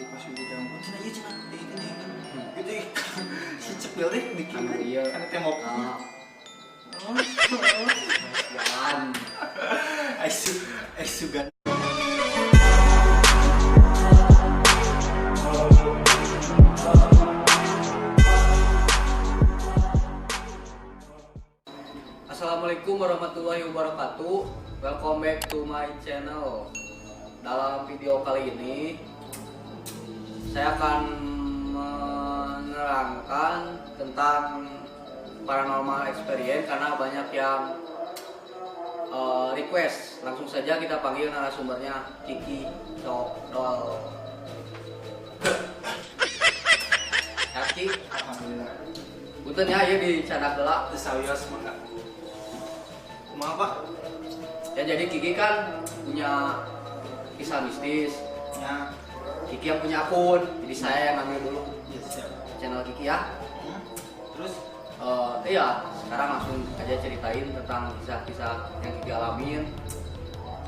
Pas didangukeun cenah ieu cenah dieukeun dieukeun. Gitu si cepil teh bikin Anu ieu. Kana tembok. Ah, jalan. Aisu aisugan. Assalamualaikum warahmatullahi wabarakatuh. Welcome back to my channel. Dalam video kali ini saya akan menerangkan tentang paranormal experience karena banyak yang request. Langsung saja kita panggil narasumbernya, Kiki Cokdol. Sehat, Ki? Alhamdulillah. Punten ya, ieu dicandak heula. Teu sawios mangga. Kumaha, Pak? Ya, jadi Kiki kan punya kisah mistis. Ya, Kiki yang punya akun, jadi saya yang ngambil dulu ya siap. Channel Kiki ya. Terus Iya, sekarang langsung aja ceritain tentang kisah-kisah yang Kiki alamin,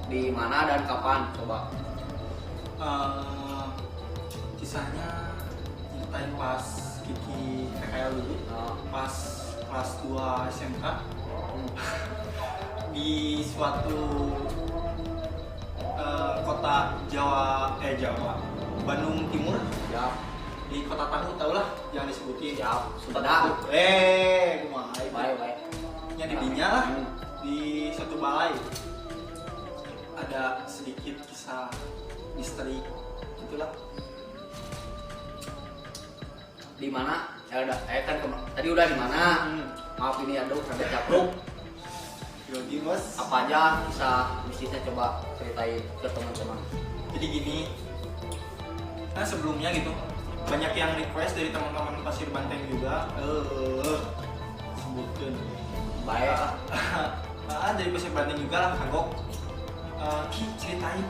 di mana dan kapan, coba. Kisahnya ceritain pas Kiki PKL dulu, pas kelas 2 SMK di suatu kota Jawa, Jawa Bandung Timur, Siap, di kota Tahu, tau lah jangan disebutin. Siap, Sumedang. Kumaha itu? Baik, baik. Nya di dinya lah, di suatu balai ada sedikit kisah misteri itulah. Di mana? Ya udah, kan tadi udah di mana? Maaf ini aduh, ada capruk. Yogi bos. Apa aja kisah mistisnya, coba ceritain ke teman-teman. Jadi gini, nah sebelumnya gitu banyak yang request dari teman-teman Pasir Banteng juga, sebutkan Baik. Ah, dari Pasir Banteng juga lah kagok. Ki ceritain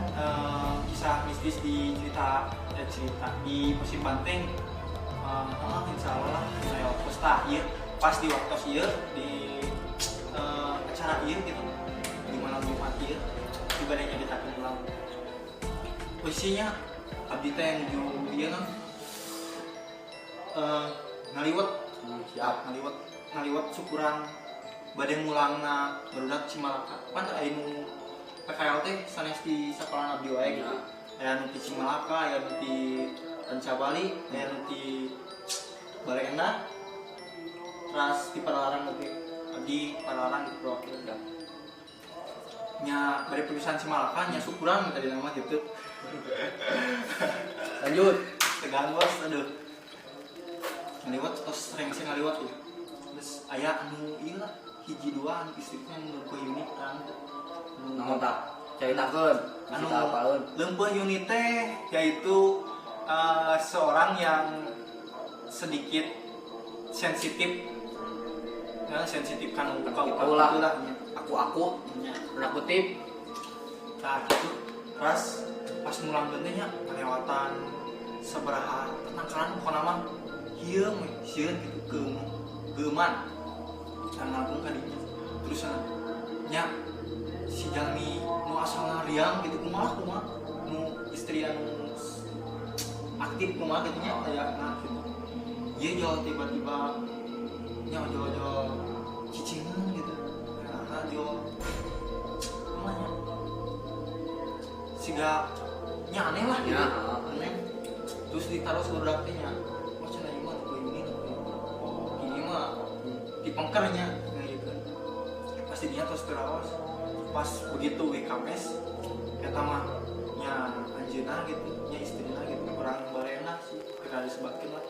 kisah mistis di cerita cerita di Pasir Banteng. Insya Allah lah saya waktu tah ieu pas di waktu ieu di acara ieu gitu di malam Jumat ieu ibadahnya kita ulang posisinya abdi teh nuju ieu kan ngaliwet. Siap. Ngaliwet ngaliwet syukuran bade mulangna barudak Cimalaka pan aya nu PKL teh sanes di sekolah abdi wae gitu, aya nu ti Cimalaka, aya nu ti Rancabali, aya nu ti Baleendah, terus di Padalarang oge, abdi Padalarang di Purwakarta Siap. Nya bade perusahaan Cimalaka nya syukuran tadi nama gitu. Lanjut. Tegang bos, aduh. Ngaliwat terus rengse ngaliwat ya, terus aya anu ieu lah hiji dua anu istrina anu leumpeuh unit kan. Anu Naon tah? Caritakeun. Anu Kita apaleun. leumpeuh unit teh yaitu seorang yang sedikit sensitif ya, sensitif kan Gitu uka lah. lah. Aku-aku nya. Tanda kutip. Nah gitu, terus pas mulang teh nya kelewatan sabaraha tetangkalan, pokona mah hieung we sieun gitu geuman dan ngalangkung ka dinya. Terus nya si jalmi nu asalna riang gitu kumaha kumaha nu istri anu aktif kumaha gitu nya aya nah gitu ieu jauh tiba-tiba nya jauh-jauh cicingan gitu nah jauh kumaha nya siga nya aneh lah gitu. Ya. Aneh terus ditaruh seluruh teh nya oh cenah ieu mah nu ini nu oh ini mah dipengkernya nah gitu pasti dia terus terawas pas begitu WKMS eta mah nya anjeunna gitu nya istrina gitu orang barena sih kena disebutkeun lah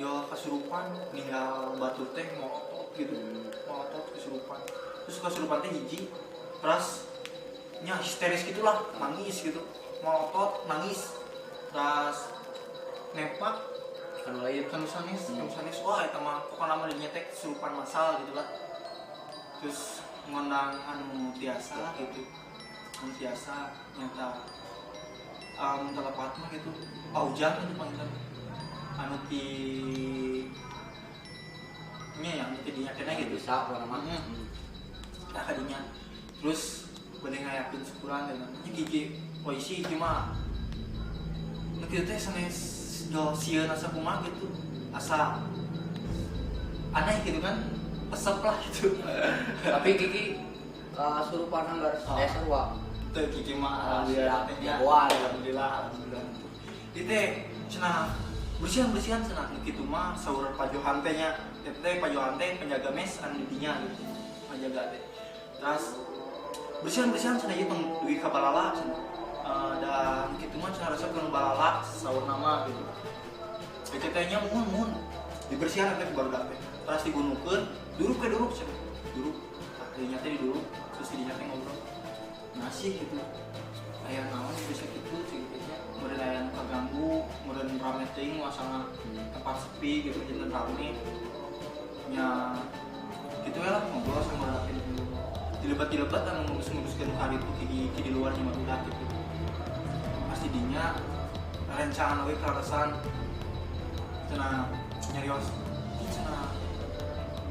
jual kasurupan ninggal batu teh ngotot gitu ngotot kesurupan terus kesurupan teh hiji terus nya histeris gitulah nangis gitu ngotot nangis terus nempak Kan lain. kanu sanes kanu sanes wah eta mah pokona mah dinya teh kesurupan masal gitu lah terus ngondang anu tiasa lah gitu anu tiasa nyata telepat mah gitu Pak Ujang gitu panggilan anu ti nya yang ti dinya kena gitu. Bisa pokona mah. Nah kadinya terus bade ngayakeun syukuran dan nya gigi polisi ieu mah Nu kitu teh sanes jol sieun asa kumaha gitu. Asa aneh gitu kan. Pesep lah gitu. Tapi Kiki kasurupan anggar sarua. Teu Kiki mah alhamdulillah teh nya. Alhamdulillah. Di teh cenah bersihan-bersihan cenah nu kitu mah saur pajohan teh nya. Teh pajohan teh penjaga mes anu di dinya gitu. Penjaga teh. Terus bersihan-bersihan cenah ieu tong dugi ka balala cenah. Da nu kitu mah cenah resep kana balala saur nama gitu. Teh teh nya muhun dibersihan teh barudak teh. Terus digunukeun, duruk ke duruk cenah. Duruk. Tah dinya teh diduruk, terus dinya teh ngobrol. Nasi gitu. Aya naon bisa kitu cing teh nya. Meureun aya nu kaganggu, meureun rame teuing wasana tempat sepi gitu janten rame. Nya gitu we lah ngobrol sama barudak teh. Dilebat-dilebat anu ngurus-nguruskeun ka ditu ki di luar nya barudak gitu. Pasti dinya rencangan we kaleresan cenah nyarios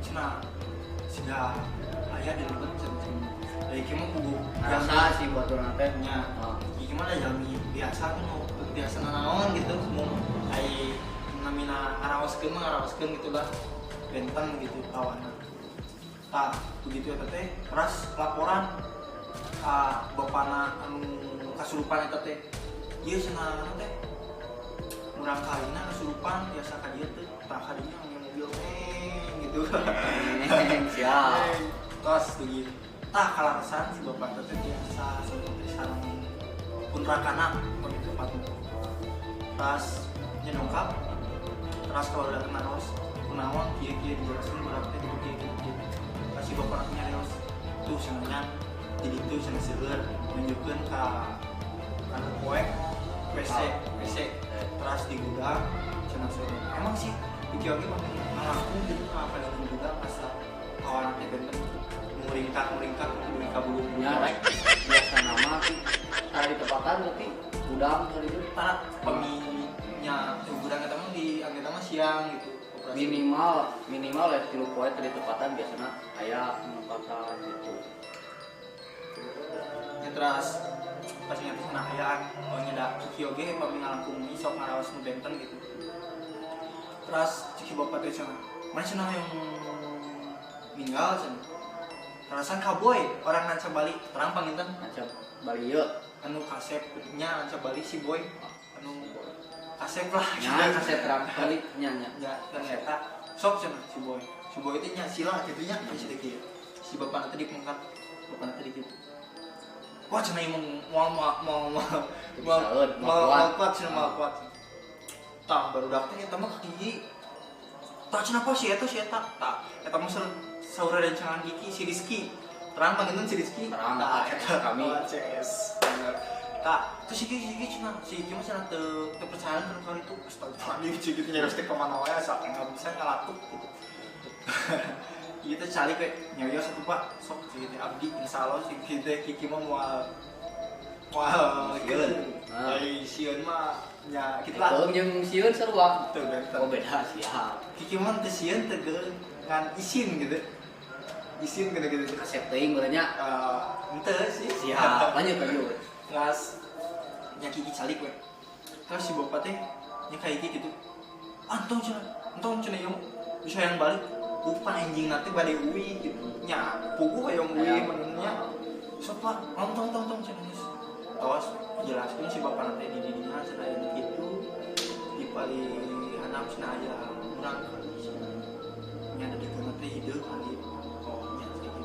cenah siga aya di lebet cenah da ieu mah kudu rasa si batur teh nya ieu mah da jalmi biasa kan biasa nanaon gitu mun ai namina ngaraoskeun mah ngaraoskeun gitu lah benten gitu kawana tah begitu eta teh keras laporan ka bapana anu kasurupan eta teh ieu cenah teh murang kalina kesurupan biasa ka dieu teh tah ka dinya mobil gitu. Siap. Tos dugi. Tah kalaresan si bapak teh biasa seperti sareng punrakana pami tempat. Tas nya dongkap. Terus kalau udah kena ros, kunaon kieu-kieu dijelaskeun budak teh kieu kieu kieu. Pas si bapak nyarios tuh cenah di ditu cenah seueur nunjukkeun ka anu poek WC terus di gudang cenah seueur. Emang sih iki oge mah ngalangkung gitu ka pada gudang asa kawanan teh benten muringkak dugi ka bulu-bulu. Nya biasa nama tara ditepatan berarti gudang kali itu tara peminya gudang eta mah di anggota mah siang gitu. Operasi. Minimal ya 3 poe teu ditepatan biasana aya penempatan gitu. Ya terus pas ingat sana aya oh nya da Kiki oge pami ngalangkung sok ngaraos nu benten gitu. Terus ciki bapak teh cenah, mana cenah yang ninggal cenah. Terasan kaboy orang Nanca Bali, terang panginten Nanca Bali ieu anu kasep nya Nanca Bali si boy anu kasep lah nya kasep terang Bali nya nya nya ternyata sok cenah si boy. Si boy teh nya sila kitu nya si teh kieu. Si bapak teh dipengkat, bapak teh kitu. Wah cenah ieu moal kuat cenah moal kuat. Tah barudak teh eta mah kaki. Tah cenah apa si eta tah eta mah saur rencangan Kiki si Rizky. Terang panginten si Rizky. Terang tah eta kami CS. Tah terus si Kiki cenah si Kiki mah cenah teu percaya kan kali itu astagfirullahaladzim si Kiki nyarios teh ka mana wae asa enggak bisa ngalatuk gitu. Ieu teh calik we nyarios atuh Pak sok si Kiki abdi insyaallah si Kiki teh Kiki mah moal sieun. Ai sieun mah nya kitu lah. Teu jeung sieun sarua. Teu benten. Oh beda siap. Kiki mah teu sieun teu ngan isin gitu. Isin gitu-gitu. Kasep teuing meureun nya. Henteu sih. Siap, lanjut lanjut. Ngas nya Kiki calik we. Terus si bapak teh nya ka Kiki gitu. Antong cenah, entong cenah ieu bisa yang balik. Upan anjing nanti bade uwi gitu. Nya puguh hoyong uwi menurutnya. Sok lah, entong tong cenah geus. Tos jelaskeun si bapak nanti di dinya cenah aya kitu. Di paling handap cenah aya urang kali cenah. Nya ada dikeun teh hideung kali. Oh nya kayak gitu.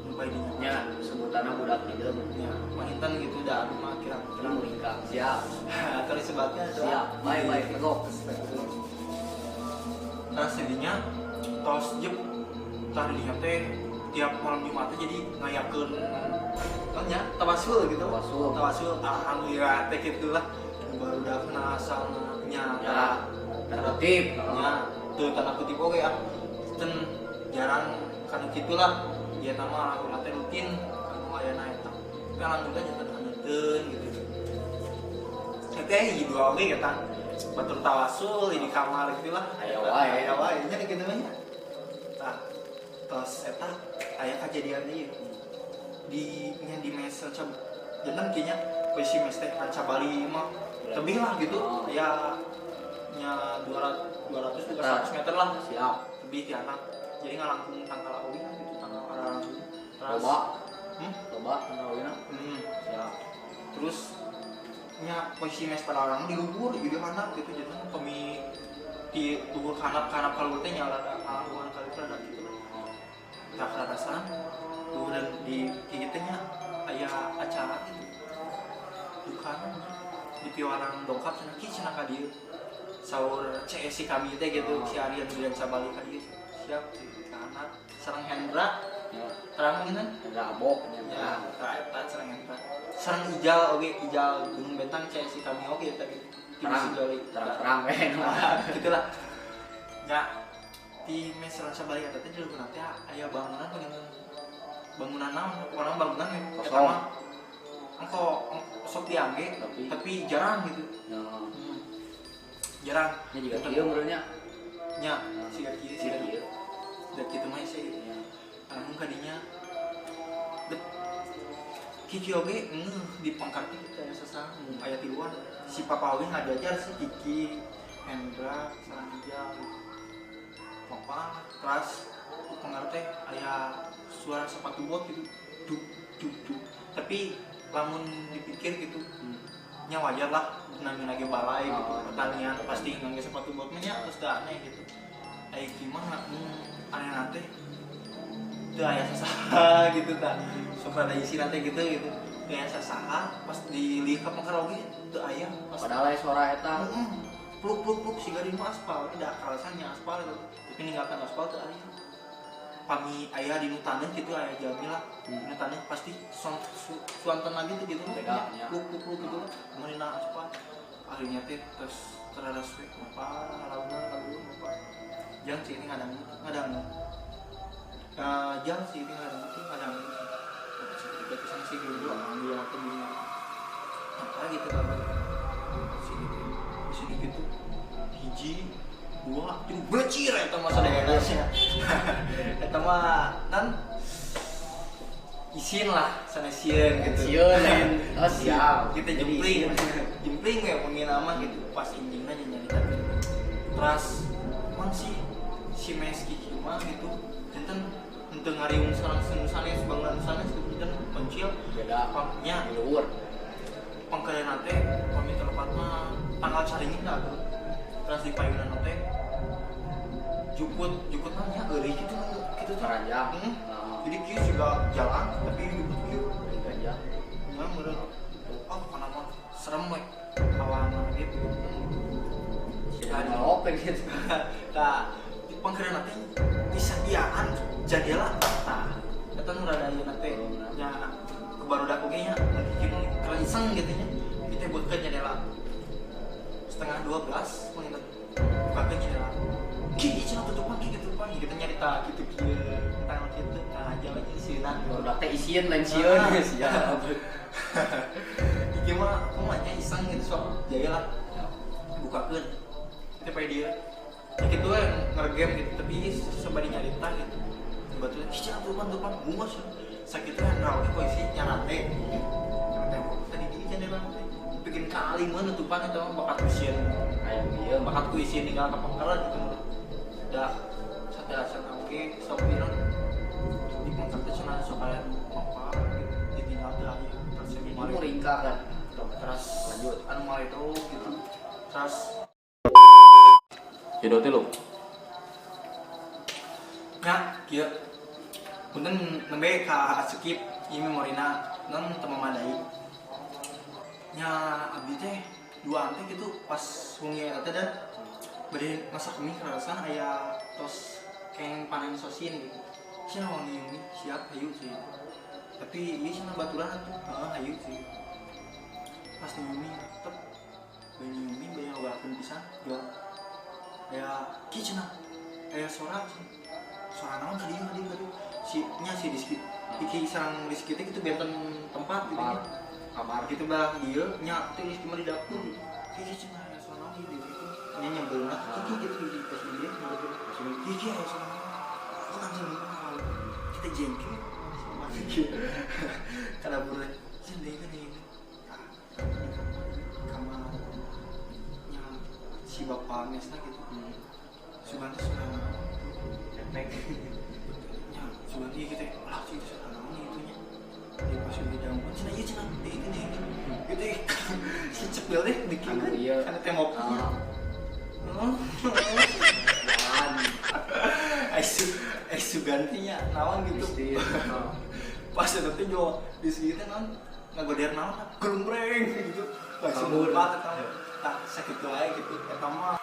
Numpai dinya. Nya sebutanna budak hideung. Nya panginten gitu da anu mah kira-kira muringkak. Siap. Atau disebutnya siap. Bye bye tegok. Terus jadinya tos jep tah dinya teh tiap malam Jumat teh jadi ngayakeun nya tawasul gitu. Tawasul alhamdulillah teh kitu lah. Barudak na asalna nya ya tanda kutip nya teu tanda kutip oge ah ten jarang kanu kitu lah. Ieu mah alhamdulillah teh rutin anu ayana eta. Tapi alhamdulillah janten haneutkeun gitu. Teh hiji dua oge eta. Batur tawasul di kamar gitu lah. Aya wae. Aya wae nya kitu mah nya. Tah tos eta aya kajadian ieu. Di nya di mes Ranca janten kieu nya posisi mes teh Ranca Bali mah Lebih lah gitu. Oh. Ya nya 200 300 meter lah. Siap. Lebih ti anak. Jadi ngalangkung tangkal awi gitu, tangkal arang. Terus loba. Loba tangkal awina. Siap. Terus nya posisi mes pada orang di luhur jadi handap gitu jadi kami di luhur handap kalau teh nya rada kaluan kali rada gitu lah. Tah karasan luhur dan di kieu teh nya aya acara gitu. Duka di piwarang dongkap cenah ki cenah ka dieu. Saur CS kami teh gitu si Aryan dan Sabali ka dieu. Siap ka anak sareng Hendra. Terang mungkin kan? Hendra Abok ya, eta sareng Hendra. Sareng Ijal oge, Ijal Gunung Bentang CS kami oge eta gitu. Terang-terang we. Gitulah. Nya di mes sareng Sabali eta teh di luhur teh aya bangunan bangunan naon? Pokona bangunan eta mah engko sok diangge tapi jarang gitu. Jarang. Nya juga kieu meureunnya. Nya, siga kieu siga kieu. Da kitu mah sih gitu. Anu kadinya Kiki oge di pangkat teh aya sasaha aya tiluan. Si papa oge ngajajar si Kiki, Hendra, sareng Ijal. Papa keras pengaruh teh aya suara sepatu bot gitu. Duk duk duk. Tapi lamun dipikir gitu nya wajar lah namina ge balai gitu pertanian pasti ngangge sepatu bot mah nya terus teu aneh gitu. Aya gimana aneh teh teu aya sasaha gitu tah. Sok rada isina teh gitu gitu. Teu aya sasaha pas dilihat ka pangkar oge teu aya pas padahal aya suara eta. Pluk pluk pluk siga di aspal da kalasannya aspal gitu. Tapi ninggalkan aspal teu aya. Pami aya di nu taneuh gitu aya jalmi lah. Dinu taneuh pasti suanten lagi tuh gitu beda pluk pluk pluk gitu mun dina aspal. Akhirnya teh terus teraras we apa harauna kaluhur apa. Jang sih ini ngadang ngadang. Jang sih ini ngadang teh ngadang. Tiga pisan sih dulu dia teh bingung. Apa gitu kan. Sini teh sini gitu. Hiji dua tilu becir eta mah sadayana sia. Eta mah nan isin lah sanes sieun gitu. Sieun lain. Oh siap. Kita jempling. Jempling we pengin mah gitu pas injingna nyarita. Terus emang sih si mes Kiki mah gitu janten henteu ngariung sareng sanes bangunan sanes gitu janten pencil beda nya di luhur. Pangkereuna teh pami tempat mah tanggal caringin lah tuh. Terus di payunan teh jukut jukut mah nya eueuh gitu gitu teh. Ranjang. Jadi kieu juga jalan tapi jukut kieu ranjang. Nya meureun. Oh kana mah serem we. Hawana gitu. Ada open gitu. Tah di pangkereuna teh disadiaan jadela tah. Eta nu rada ieu teh nya kebarudak oge nya bikin iseng gitu nya. Kita buatkeun jadela. 11:30 menit bukakeun jendela. Ki cenah tutupan ki tutupan kita nyarita kitu kieu tentang kitu nah aja we isieuna barudak teh isieun lain sieun siap. Iki mah kumaha nya iseng gitu sok jaya lah. Bukakeun. Kita pae dieu. Ya kitu we ngergame gitu tapi sabari nyarita gitu. Baturan ki cenah tutupan tutupan bungas. Sakitu Hendra oge posisi nyarate. Nyarate tadi di jendela teh. Bikin kali mah nutupan eta mah bakat isieun. Aya ieu bakat ku isieun ninggal ka pangkalan gitu mah. Da sateuacan oge sopiran di pangkat teh cenah sok aya apa gitu ditinggal teh aya terus mari ringka kan. Terus lanjut anu mah itu gitu. Terus Hidup teh lu. Nya kieu. Punten nembe ka skip ieu memorina non teu memadai. Nya abdi teh duaan teh gitu pas wengi eta teh dan bade masak mie karasan aya tos keng panen sosin gitu. Cenah wangi mie siap hayu sih. Tapi ieu cenah baturan atuh heeh hayu sih. Pas mie tetep bade mie bade ngabarakeun pisan jual. Aya ki cenah aya sora cenah. Sora naon ka dieu ka dieu ka dieu. Si nya si Rizky Iki sareng Rizky teh gitu benten tempat gitu nya. Kamar gitu bah dieu nya teh Rizky mah di dapur gitu. Ki cenah aya sora naon di ditu. Nya nyampeurna Kiki gitu di pas di dieu Kiki aya sora naon. Aku langsung kita jengkel sama Kiki. Ka dapur teh. Cenah deui deui. Kamar. Si bapak mesna gitu. Sugan teh suara naon Efek. Nya, sugan ieu gitu. Alah sih itu suara naon ieu nya. Di pas udah jauh, cenah ieu cenah dieukeun dieukeun. Gitu si cepil deh dikieun Anu ieu. kana temboknya. Ah. Jalan. Ai sugantinya naon gitu. Mistis. Oh. Pas eta teh jual di sini teh naon ngagoder naon gelumbreng gitu. Langsung Kabur. lompat eta. Tah sakitu wae gitu eta mah.